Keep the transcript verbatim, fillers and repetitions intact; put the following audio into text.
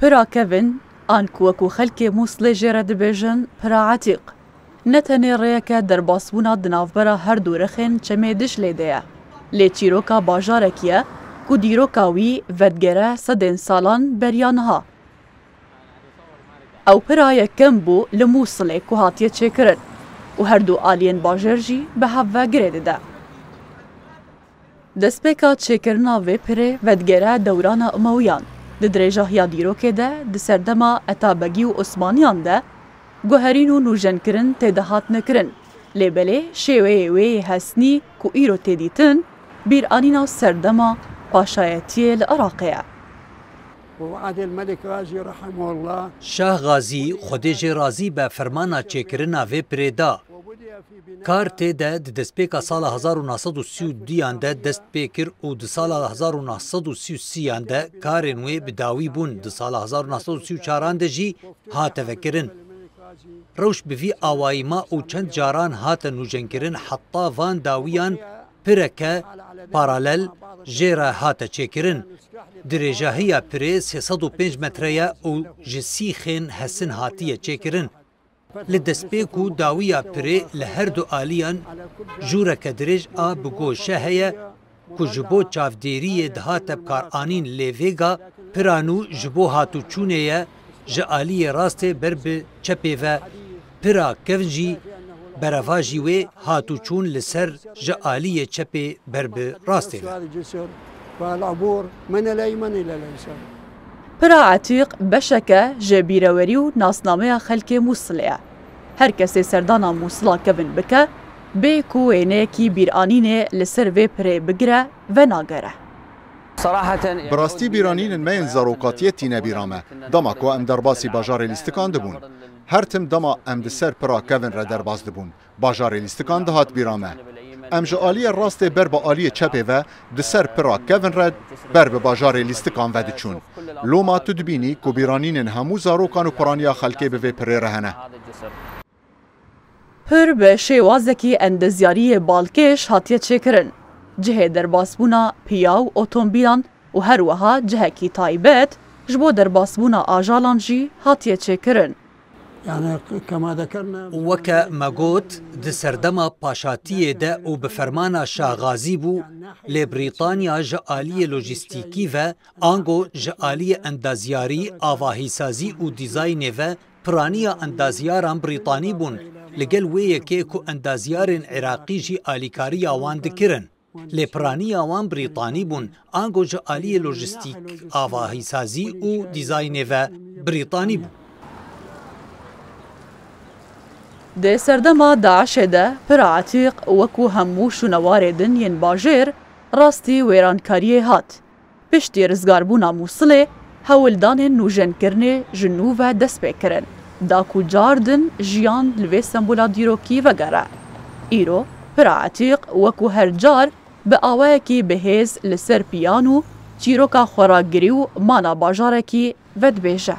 Pira kevin, an ku wekû xelkê Mûslê jê re dibêjin Pira Etîq, ne tenê rêyeke derbasbûna di navbera her du rexên Çemê Diclê de ye, lê çîroka bajarekî ye ku dîroka wî vedigere sedên salan beriya niha. Ew pira yekem bû li Mûsilê ku hatiye çêkirin û her du aliyên bajêr jî bi hev ve girê dide. Destpêka çêkirina vê pirê vedigere dewrana Umewiyan. Di dirêjahiya dîrokê de, di serdema Etabegî û Osmaniyan de guherîn û nûjenkirin tê de hatine kirin. Lê belê şêweyê wê yê hesnî ku îro tê dîtin, bîranîna serdema paşayetiyê li Iraqê ye. وعهد الملك غازي رحمه الله. Şah Gazî, Xwedê jê razî be, fermana çêkirina vê pirê da. Kar tê de di destpêka sala hezar û neh sed û sî û duyan de dest pê kir û di sala hezar û neh sed û sî û sî yan de karên wê bi dawî bûn, di sala hezar û neh sed û sî û çaran de jî hate vekirin. Rewş bi vî awayî ma û çend caran hate nûjenkirin, heta van dawiyan pireke paralel jê re hate çêkirin. Dirêjahiya pirê sê sed û pênc metre ye û ji sîxên hesin hatiye çêkirin. Li destpêk û dawiya pirê li her du aliyan jûreke dirêj a bi goşe heye ku ji bo çavdêriyê dihate bikaranîn, lê vêga pira nû ji bo hatûçûnê ye ji aliyê rastê ber bi çepê ve, pira kevn jî berevajî wê hatûçûn li ser ji aliyê çepê ber bi rastê ve. هذا الجسر والعبور من الأيمن إلى الأيسر. Pira Etîq beşeke ji bîrewerî û nasnameya xelkê Mûsilê ye. Her kesê serdana Mûsila kevin bike, bê ku wêneyekî bîranînê li ser vê pirê bigire, venagere. Bi rastî bîranînên me yên zarokatiyê tîne bîra me. Dema ku em derbasî bajarê Lîstikan dibûn. Her tim dema em di ser pira kevin re derbas dibûn, bajarê Lîstikan dihat bîra me. Em ji aliyê rastê ber bi aliyê çepê ve di ser pira kevin re ber bi bajarê Lîstikan ve diçûn. Loma tu dibînî ku bîranînên hemû zarokan û piraniya xelkê bi vê pirê re hene. Pir bi şêwazekî endezyariyê balkêş hatiye çêkirin. Cihê derbasbûna piya û otomobîlan û her wiha cihekî taybet ji bo derbasbûna ajalan jî hatiye çêkirin. يعني كما ذكرنا Weke me got, di serdema paşatiyê de û bi fermana Şah Gazî bû, lê Brîtanya ji aliyê lojîstîkî ve, ango ji aliyê endazyarî, avahîsazî û dîzaynê ve piraniya endazyaran Brîtanî bûn, li gel wê yekê ku endazyarên Iraqî jî alîkariya wan dikirin. Lê piraniya wan Brîtanî bûn, ango ji aliyê lojîstîk, avahîsazî û dîzaynê ve Brîtanî bû. Di serdema DAIŞê de Pira Etîq wekû hemû şûnewarê din yên bajêr rastî wêrankariyê hat. Piştî rizgarbûna Mûsilê, hewldanên nûjenkirinê ji nû ve dest pê kirin, da ku cardin jiyan li vê sembola dîrokî vegere. Îro, Pira Etîq wekû her car bi awayekî bihêz li ser piyan û çîroka xweragirî û mana bajarekî vedibêje.